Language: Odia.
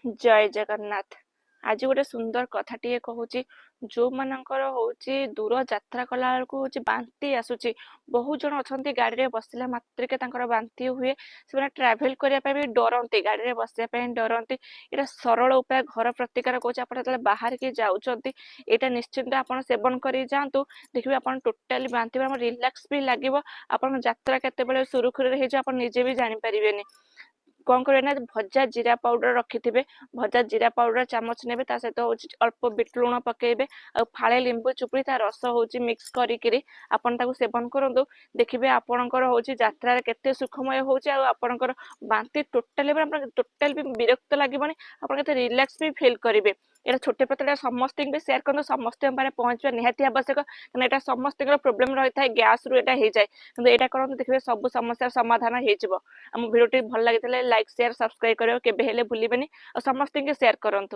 ଜୟ ଜଗନ୍ନାଥ। ଆଜି ଗୋଟେ ସୁନ୍ଦର କଥାଟିଏ କହୁଛି। ଯେଉଁମାନଙ୍କର ହେଉଛି ଦୂର ଯାତ୍ରା କଲାବେଳକୁ ହେଉଛି ବାନ୍ତି ଆସୁଛି, ବହୁତ ଜଣ ଅଛନ୍ତି ଗାଡ଼ିରେ ବସିଲା ମାତ୍ରକେ ତାଙ୍କର ବାନ୍ତି ହୁଏ, ସେମାନେ ଟ୍ରାଭେଲ୍ କରିବା ପାଇଁ ବି ଡରନ୍ତି, ଗାଡ଼ିରେ ବସିବା ପାଇଁ ଡରନ୍ତି। ଏଇଟା ସରଳ ଉପାୟ, ଘର ପ୍ରତିକାର କହୁଛି। ଆପଣ ଯେତେବେଳେ ବାହାରିକି ଯାଉଛନ୍ତି, ଏଇଟା ନିଶ୍ଚିନ୍ତ ଆପଣ ସେବନ କରି ଯାଆନ୍ତୁ, ଦେଖିବେ ଆପଣ ଟୋଟାଲି ବାନ୍ତି, ଆପଣ ରିଲାକ୍ସ ବି ଲାଗିବ, ଆପଣଙ୍କ ଯାତ୍ରା କେତେବେଳେ ସୁରୁଖୁରୁରେ ହେଇଯିବ ଆପଣ ନିଜେ ବି ଜାଣିପାରିବେନି। କ'ଣ କରିବେ ନା, ଭଜା ଜିରା ପାଉଡ଼ର ରଖିଥିବେ, ଭଜା ଜିରା ପାଉଡ଼ର ଚାମଚ ନେବେ, ତା ସହିତ ହେଉଛି ଅଳ୍ପ ବିଟ ଲୁଣ ପକାଇବେ ଆଉ ଫାଳେ ଲେମ୍ବୁ ଚୁପୁଡ଼ି ତା ରସ ହେଉଛି ମିକ୍ସ କରିକିରି ଆପଣ ତାକୁ ସେବନ କରନ୍ତୁ। ଦେଖିବେ ଆପଣଙ୍କର ହେଉଛି ଯାତ୍ରାରେ କେତେ ସୁଖମୟ ହେଉଛି ଆଉ ଆପଣଙ୍କର ବାନ୍ତି ଟୋଟାଲି, ଆପଣ ଟୋଟାଲି ବି ବିରକ୍ତ ଲାଗିବନି, ଆପଣ କେତେ ରିଲାକ୍ସ ବି ଫିଲ୍ କରିବେ। ଏଇଟା ଛୋଟ ପତ୍ରଟା ସମସ୍ତଙ୍କୁ ବି ସେୟାର କରନ୍ତୁ, ସମସ୍ତଙ୍କ ପାଖରେ ପହଞ୍ଚିବା ନିହାତି ଆବଶ୍ୟକ, କାରଣ ଏଇଟା ସମସ୍ତଙ୍କର ପ୍ରୋବ୍ଲେମ୍ ରହିଥାଏ, ଗ୍ୟାସ୍ରୁ ଏଇଟା ହେଇଯାଏ। କିନ୍ତୁ ଏଇଟା କରନ୍ତୁ, ଦେଖିବେ ସବୁ ସମସ୍ୟାର ସମାଧାନ ହେଇଯିବ। ଆମ ଭିଡ଼ିଓଟି ଭଲ ଲାଗିଥିଲେ ଲାଇକ୍, ସେୟାର, ସବସ୍କ୍ରାଇବ୍ କରିବାକୁ କେବେ ହେଲେ ଭୁଲିବେନି ଆଉ ସମସ୍ତଙ୍କୁ ସେୟାର କରନ୍ତୁ।